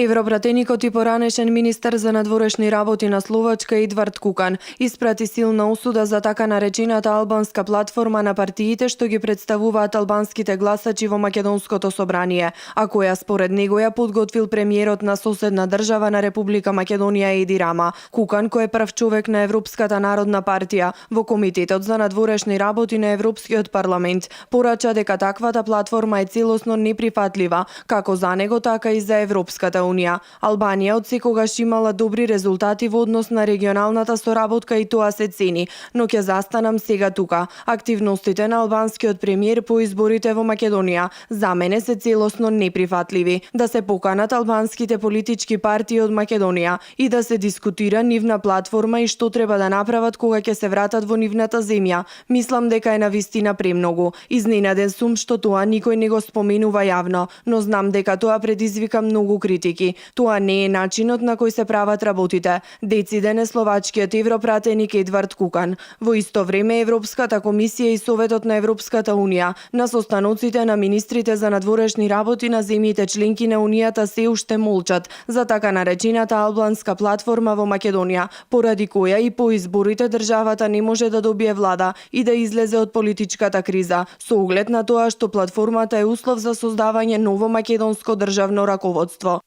Европратеникот и поранешен министер за надворешни работи на Словачка Едвард Кукан испрати силна осуда за така наречената албанска платформа на партиите што ги представуваат албанските гласачи во Македонското собрание, а која според него ја подготвил премиерот на соседна држава на Република Македонија Еди Рама. Кукан, кој е прв човек на Европската народна партија во Комитетот за надворешни работи на Европскиот парламент, порача дека таквата платформа е целосно неприфатлива, како за него, така и за Европската Унија. Албанија од секогаш имала добри резултати во однос на регионалната соработка и тоа се цени, но ќе застанам сега тука. Активностите на албанскиот премиер по изборите во Македонија за мене се целосно неприфатливи. Да се поканат албанските политички партии од Македонија и да се дискутира нивна платформа и што треба да направат кога ќе се вратат во нивната земја. Мислам дека е навистина премногу. Изненаден сум што тоа никој не го споменува јавно, но знам дека тоа предизвика многу критики. Тоа не е начинот на кој се прават работите, дециден е словачкиот европратеник Едвард Кукан. Во исто време Европската комисија и Советот на Европската Унија на состаноците на министрите за надворешни работи на земјите членки на Унијата се уште молчат за така наречената албанска платформа во Македонија, поради која и по изборите државата не може да добие влада и да излезе од политичката криза, со оглед на тоа што платформата е услов за создавање ново македонско државно раководство.